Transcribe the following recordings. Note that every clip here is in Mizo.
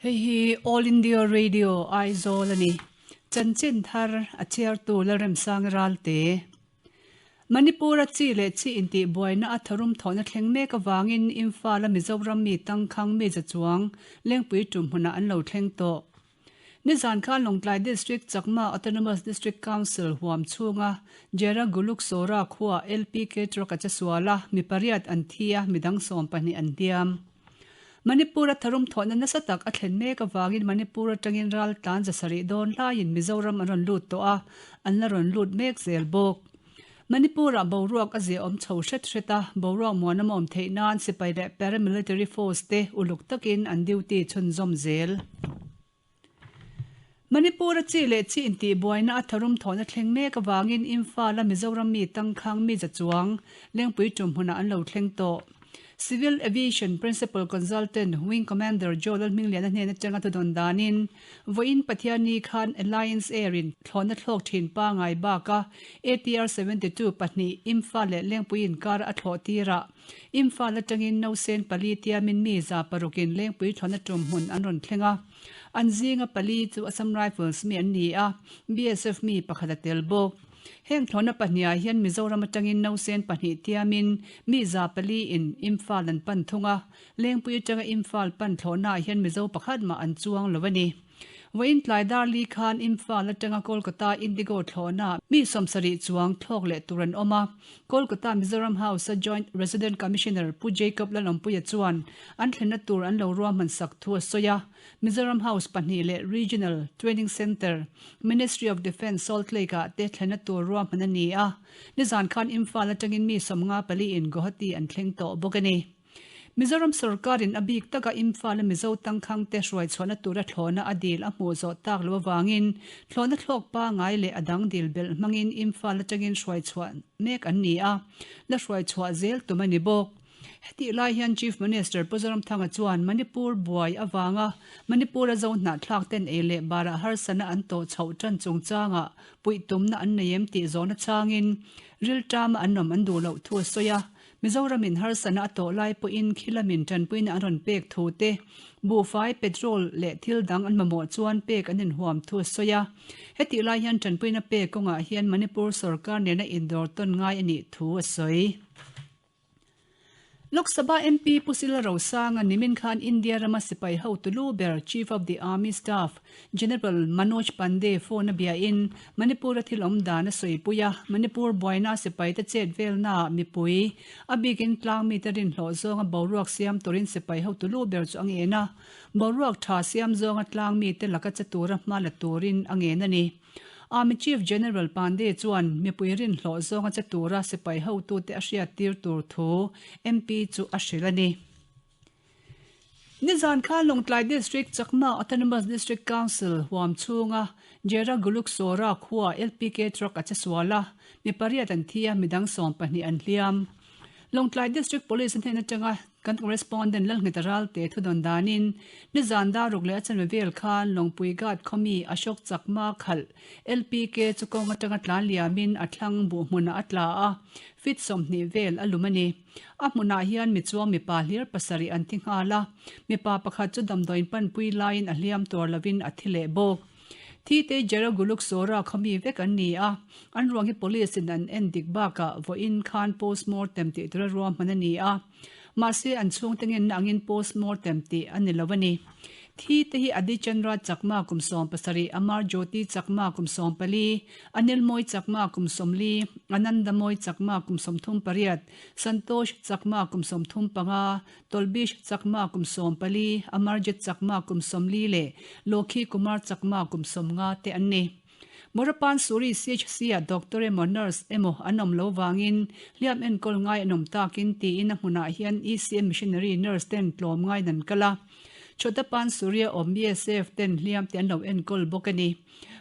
Hei hi All India Radio Aizawl a ni. Chanchin thar a chhiartu Lalremsang Ralte. Manipur-a chi leh chi intih buaina a tharum thawhna thleng mek avangin Imphal-a Mizoram mi tangkhang mi za chuang Lengpui tum hmunah an lo thleng tawh. Nizan khan Lawngtlai District Chakma Autonomous District Council huam chhunga Jera Guluk Sora khuaa LPK truck a che sual a, mi pariat an thi a, midang 12 an hliam. Manipur-a tharum thawhna nasa tak a thlen mek avangin Manipur atangin ral tlan 700 dawn laiin Mizoram an rawn lut tawh a, an la rawn lut mek zel bawk. Manipur-ah boruak a ziaawm chho hret hret a, boruak muanawm a awm theih nan sipai leh paramilitary force te uluk takin an duty chhunzawm zel. Manipur-a chi leh chi intihbuaina a tharum thawhna thleng mek avangin Imphal-a Mizoram mi tangkhang mi za chuang Lengpui tum hmunah an lo thleng tawh. Civil Aviation Principal Consultant Wing Commander Joe Lalhmingliana hnen atanga thudawn danin, vawiin Pathianni khan Alliance Air-in thlawhna thlawk thin pangai baka ATR 72 pahnih Imphal leh Lengpui inkara a thlawh tirah Imphal atangin nausen pali tiamin mi 600 in Lengpui thlawhna tum hmun an rawn thleng a. An zinga pali chu Assam Rifles mi an ni a, BSF mi pakhat a tel bawk. Heng thlawhna pahniha hian Mizoram atangin nausen pahnih tiamin mi 400 in Imphal an pan thung a, Lengpui atanga Imphal pan thlawhnaah hian Mizo pakhat mah an chuang lo a ni. Vawiin tlai dar li khan Imphal atanga Kolkata Indigo thlawhnaah mi 70 chuang thlawk leh tur an awm a, Kolkata Mizoram House-a Joint Resident Commissioner Pu Jacob Lalawmpuia chuan an thlenna tur an lo ruahman sak thu a sawi a. Mizoram House pahnih leh Regional Training Centre, Ministry of Defence Salt Lake-ah te thlenna tur ruahman a ni a. Nizan khan Imphal atangin mi 54 in Guwahati an thleng tawh bawk a ni. Mizoram sorkarin a bik taka Imphal-a Mizo tangkhang te hruai chhuahna tura thlawhna a dil a hmuh zawh tak loh avangin thlawhna thlawk pangai leh a dang dil belh hmangin Imphal atangin hruai chhuah mek an ni a, la hruai chhuah zel tum a ni bawk. Hetih lai hian Chief Minister Pu Zoramthanga chuan Manipur buai avanga Manipur-a zo hnahthlak ten ei leh barah harsana an tawh chhoh tan chungchangah puih tumna an nei em tih zawhna changin rilṭama an awm an duh loh thu a sawi a. Mizoramin harsana a tawh lai pawhin khilamin tanpuina an rawn pek thu te, buhfai, petrol leh thil dang an mamawh chuan pek an inhuam thu a sawi a. Hetih lai hian tanpuina pek kawngah hian Manipur sorkar nena indawr tawn ngai a nih thu a sawi. Lok Sabha MP Pu Sila Rosanga nimin khan India rama sipai hotu lu ber Chief of the Army Staff General Manoj Pande phone a biain Manipur-a thil awm dan a sawipui a, Manipur buaina sipaite chet velnaah mipui, a bikin tlang mite rinhlawh zawnga boruak siam turin sipai hotu lu ber chu a ngen a, boruak tha siam zawnga tlang mite laka che tura hma la turin a ngen a ni. Army Chief General Pande chuan mipui rinhlawh zawnga che tura sipai hotute a hriattir tur thu MP chu a hrilh a ni. Nizan khan Lawngtlai District Chakma Autonomous District Council huam chhunga Jera Guluk Sora khua LPK truck a che sual a, mi pariat an thi a, midang 12 an hliam. Lawngtlai District Police hnen atanga kan correspondent Lalnghet Ralte thudawn danin nizan daruk leh a chanve vel khan Lawngpui Ghat khawmi Ashok Chakma khalh LPK chu kawng atanga tlan liamin a thlang buh hmunah a tla a, feet 20 vel a lum a ni. A hmunah hian mi chuang mipa hlir pasarih an thi nghal a, mipa pakhat chu damdawiin panpui laiin a hliam tuar lovin a thi leh bawk. Thi te Jeraguluk Sora khawmi vek an ni a, an ruang hi police in an en dik bakah vawiin khan postmortem tih tura ruahman a ni a, mahse an chhungte ngenna angin postmortem tih a ni lo a ni. Thi te hi Adi Chandra Chakma kum 17, Amar Jyoti Chakma kum 14, Anil Moi Chakma kum 40, Ananda Moi Chakma kum 38, Santosh Chakma kum 35, Tolbish Chakma kum 14, Amarjit Chakma kum 40 leh Lokhi Kumar Chakma kum 50 te an ni. Morapan Suri CHC-ah doctor emaw nurse emaw an awm lo vangin hliam enkawl ngai an awm takin tiin a hmunah hian ECM missionary nurse ten tlawm ngaiin an kal a. Chhotapan Suri-a awm BSF ten hliam te an lo enkawl bawk a ni.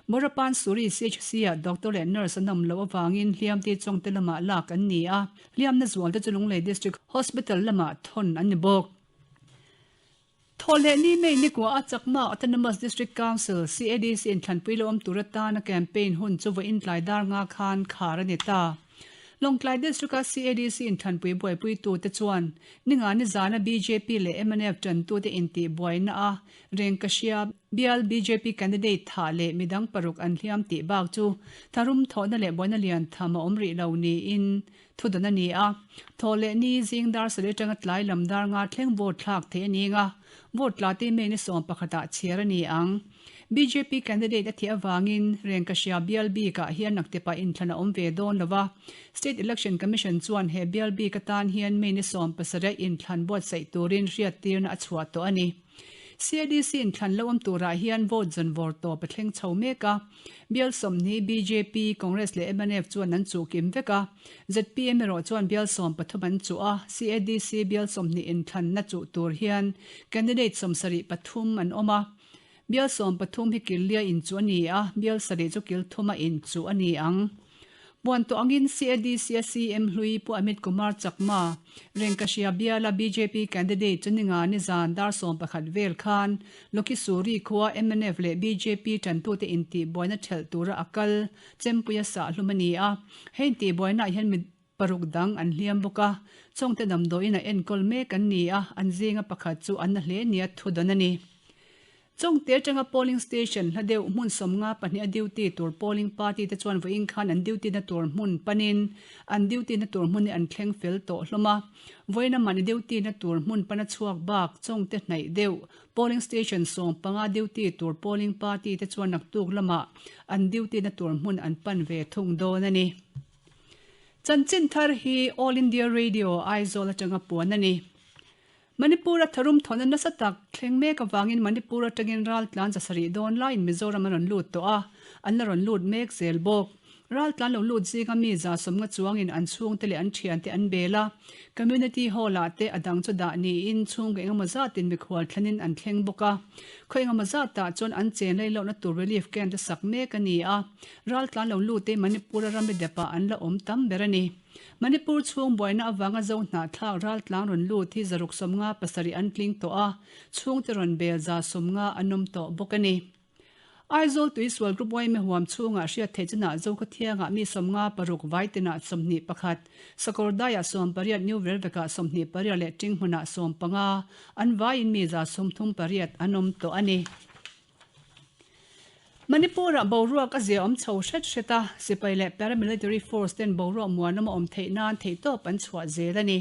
Morapan Suri CHC-ah doctor leh nurse an awm loh avangin hliam te chawngte lamah lak an ni a. Hliamna zual te chu Lunglei District Hospital lamah thawn an ni bawk. Thawhleh ni May nikua a Chakma Autonomous District Council, CADC, in thlanpui lo awm tur atana campaign hun chu vawiin tlai dar nga khan khar a ni ta. Lawngtlai District-a CADC inthlanpui buaipuitute chuan Ningani zana bjp leh mnf tantute intihbuaina a Rengkashia bial bjp candidate thah leh midang paruk an hliam tih bak chu tharum thawhna leh buaina lian tham a awm rih lo niin thudawn a ni a. Thawh leh ni zing dar sarih atanga tlai lam dar nga thleng vote thlak theih a ni ang a, vote tla te May ni sawm pakhatah chhiar a ni ang. Bjp candidate a thih avangin Rengkashia bial bikah hian naktipah inthlan a awm ve dawn lo va, State Election Commission chuan he bial bik atan hian May ni 17 inthlan buatsaih turin hriattirna a chhuah tawh a ni. CADC inthlan lo awm turah hian vote zawn vawr tawp a thleng chho mek a, bial 20 bjp, Congress leh mnf chuan an chuh kim vek a, zpm erawh chuan bial 13 an chuh a, CADC bial 20 inthlanna chuh tur hian candidate 73 an awm a, bial 13 hi kil lia inchuh a ni a, bial sarih chu kil thuma inchuh a ni ang. Puan tawh angin CADC-a CM hlui Pu Amit Kumar Chakma, Rengkashia biala bjp candidate chu ninga nizan dar 11 vel khan Lokhisuri khua mnf leh bjp tantute intihbuaina thelh tura a kal Chempuia sah hlum a ni a. He intihbuainaah hian mi paruk dang an hliam bawk a, chawngte damdawiin a enkawl mek an ni a, an zinga pakhat chu an na hle nia thudawn a ni. Chawngte atanga polling station hla deuh hmun 52 a duty tur polling party te chuan vawiin khan an duty na tur hmun panin an duty na tur hmun hi an thleng fel tawh hlawm a. Vawiin a mahni duty na tur hmun pana chhuak bak Chawngte hnaih deuh polling station 15 duty tur polling party te chuan naktuk lamah an duty na tur hmun an pan ve thung dawn a ni. Chanchin thar hi All India Radio Aizawl atanga puan a ni. Manipur-a tharum thawhna nasa tak thleng mek avangin Manipur atangin ral tlan 700 dawn laiin Mizoram an rawn lut tawh a, an la rawn lut mek zel bawk. Ral tlan lo lut zinga mi 150 chuangin an chhungte leh an thiante an bel a, Community Hall-ah te a dang chu dah niin chhungkaw engemaw zatin mikhual thlenin an thleng bawk a. Khaw engemaw zatah chuan an chen rei lohna tur relief camp te sak mek a ni a, ral tlan lo lutte Manipur-a ramri depah an la awm tam ber a ni. Manipur chhung buaina avanga zo hnahthlak ral tlang rawn lut hi 657 an tling tawh a, chhungte rawn bel 150 an awm tawh bawk a ni. Aizawl Tuisual Group yma huam chhungah hriat theih chinah Zokhawthiangah mi 56, Vaitinah 21, Sakawrdaiah 18, New Velvekah 28 leh Tinghmunah 15, an vaiin mi 138 an awm tawh a ni. Manipur-ah boruak a zia awm chho hret hret a, sipai leh paramilitary force ten boruak muanawm a awm theih nan theihtawp an chhuah zel a ni.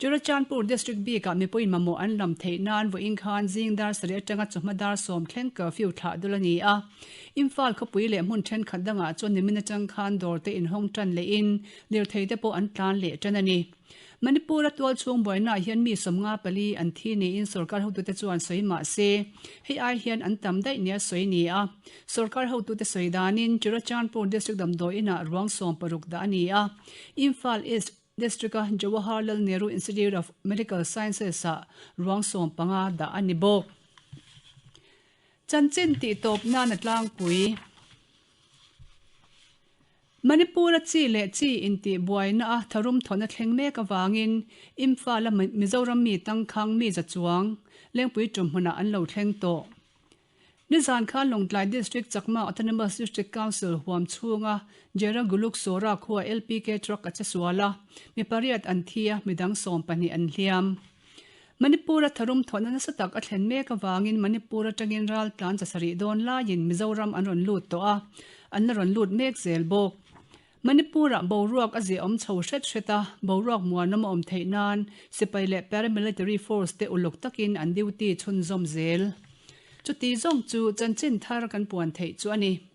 Churachandpur district bikah mipuiin mamawh an lam theih nan vawiin khan zing dar sarih atanga chawhma dar sawm thleng curfew thlah dul a ni a. Imphal khawpui leh hmun thenkhat dangah chuan nimin atang khan dawr te inhawng tan lehin lirthei te pawh an tlan leh tan a ni. Manipur-a tual chhung buainaah hian mi 54 an thi niin sorkar hotute chuan sawi mah se, hei ai hian an tam daih nia sawi ni a. Sorkar hotute sawi danin Churachandpur District damdawi inah ruang 16 dah a ni a. Imphal East District-a Jawaharlal Nehru Institute of Medical Sciences-ah ruang 15 dah a ni bawk. Chanchin tihtawp nan a tlangpui. Manipur-a chi leh chi intih buaina a tharum thawhna thleng mek avangin Imphal-a Mizoram mi tangkhang mi za chuang Lengpui tum hmunah an lo thleng tawh. Nizan khan Lawngtlai District Chakma Autonomous District Council huam chhunga Jera Guluk Sora khua LPK truck a che sual a, mi pariat an thi a, midang 12 an hliam. Manipur-a tharum thawhna nasa tak a thlen mek avangin Manipur atangin ral tlan 700 dawn laiin Mizoram an rawn lut tawh a, an la rawn lut mek zel bawk. Manipur-ah boruak a ziahawm chho hret hret a, boruak muanawm a awm theih nan sipai leh paramilitary force te uluk takin an duty chhunzawm zel. Chuti zawng chu chanchin thar kan puan theih chu a ni.